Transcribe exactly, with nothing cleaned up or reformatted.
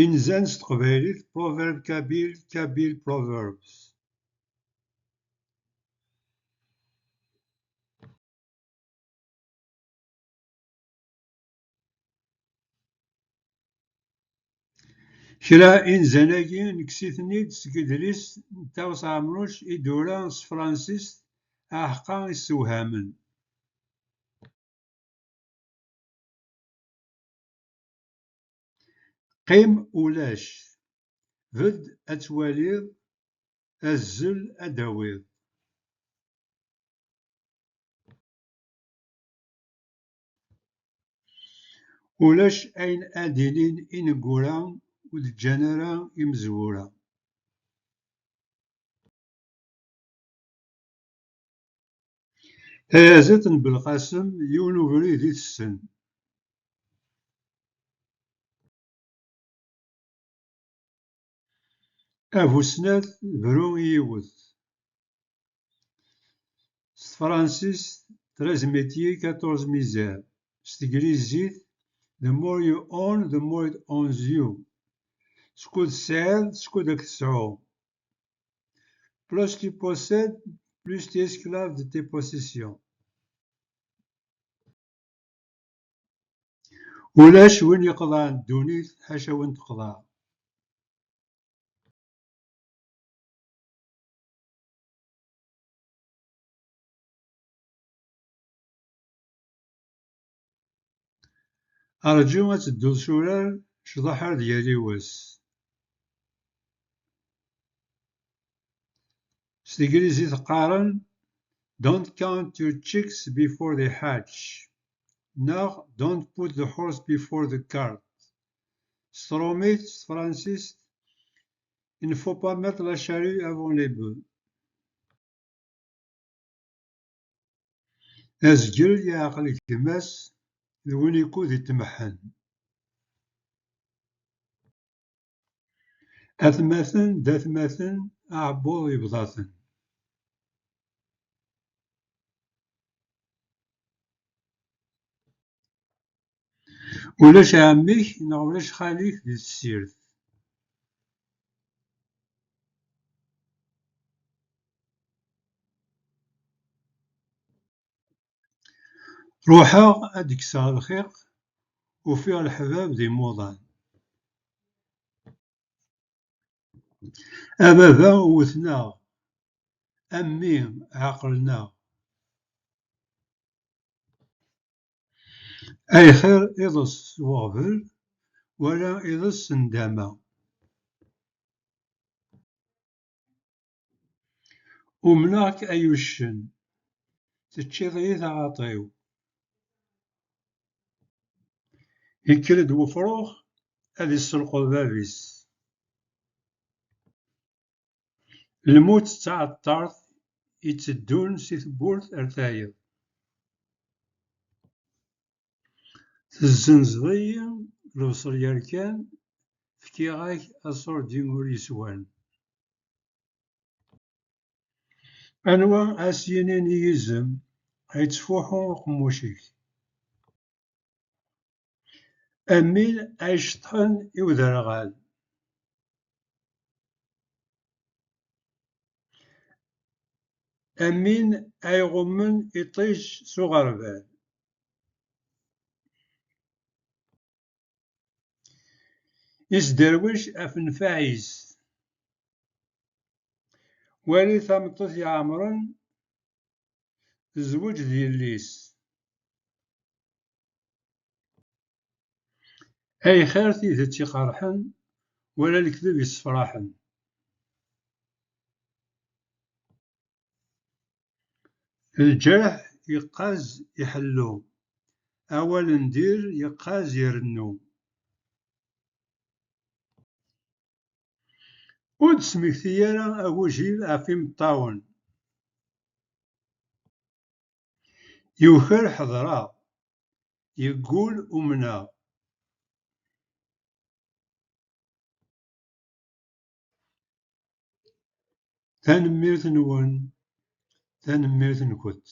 Inzan s teqbaylit, Proverbes kabyles, Kabyle proverbes. Kra inzan-agi, nekkes-iten-id seg yedlis n Ṭawes Ɛemruc i d-tura s tefransist, aḥeqqa issewhamen. Qqim ulac, bedd ad twaliḍ, azzel ad d-tawiḍ. Ulac ayen ad d-inin ineggura ur d-ǧǧan ara imezwura. Tayaziḍt n Belqasem, yiwen ubrid i tessen. A bu snat, bru i yiwet. S tefransist, treize métiers, quatorze misères. S teglizit, the more you own, the more it owns you. Skud tesɛiḍ, skud ad k-tesɛu. Plus tu possèdes, plus tu es esclave de tes possessions. Ulac win iqeḍɛen ddunit ḥaca win teqḍeɛ. Rǧu ad tedduḍ s urar, ccḍeḥ ar d yali wass. S teglizit qqaren, don't count your chicks before they hatch, neɣ don't put the horse before the cart. S trumit, s tefransist, il ne faut pas mettre la charrue avant les bœufs. Azgel yeɛqel gma-s d win ikud itmeḥḥen. Atmaten d atmaten, aɛebbuḍ yebḍa-ten. Ulac ɛemmi-k neɣ ulac xali-k di tessirt. Ruḥeɣ ad d-kkseɣ lxiq, ufiɣ leḥbab d imuḍan. A baba wwten-aɣ, a mmi ɛeqlen-aɣ. Ayxir iḍes s weɣbel, wala iḍes s ndama. Umneɣ-k ay uccen, teččiḍ-iyi taɣaṭ-iw. Ikker-d wefrux ad isselqeḍ bab-is. Lmut d taɛeṭṭart itteddun si tewwurt ar tayeḍ. Tezzenzeḍ-iyi lebṣel yerkan, fkiɣ-ak aṣurdi ur yeswan. Anwa as-yinin i yizem ay ttfuḥu uqemmuc-ik? Am win ay ceṭṭḥen i uderɣal. Am win ay ɣummen iṭij s uɣerbal. Isderwic ɣef nnfeɛ-is. Wali tameṭṭut iɛemren tezweǧ d yelli-s. Ayxer tidet iqerḥen, wala lekdeb yessefraḥen. Lǧerḥ yeqqaz iḥellu, awal n dir yeqqaz irennu. Ur d-smekti ara agujil ɣef imeṭṭawen. Yuker ḥeḍreɣ, yeggul umneɣ. Tanemmirt-nwen, tanemmirt-nkent.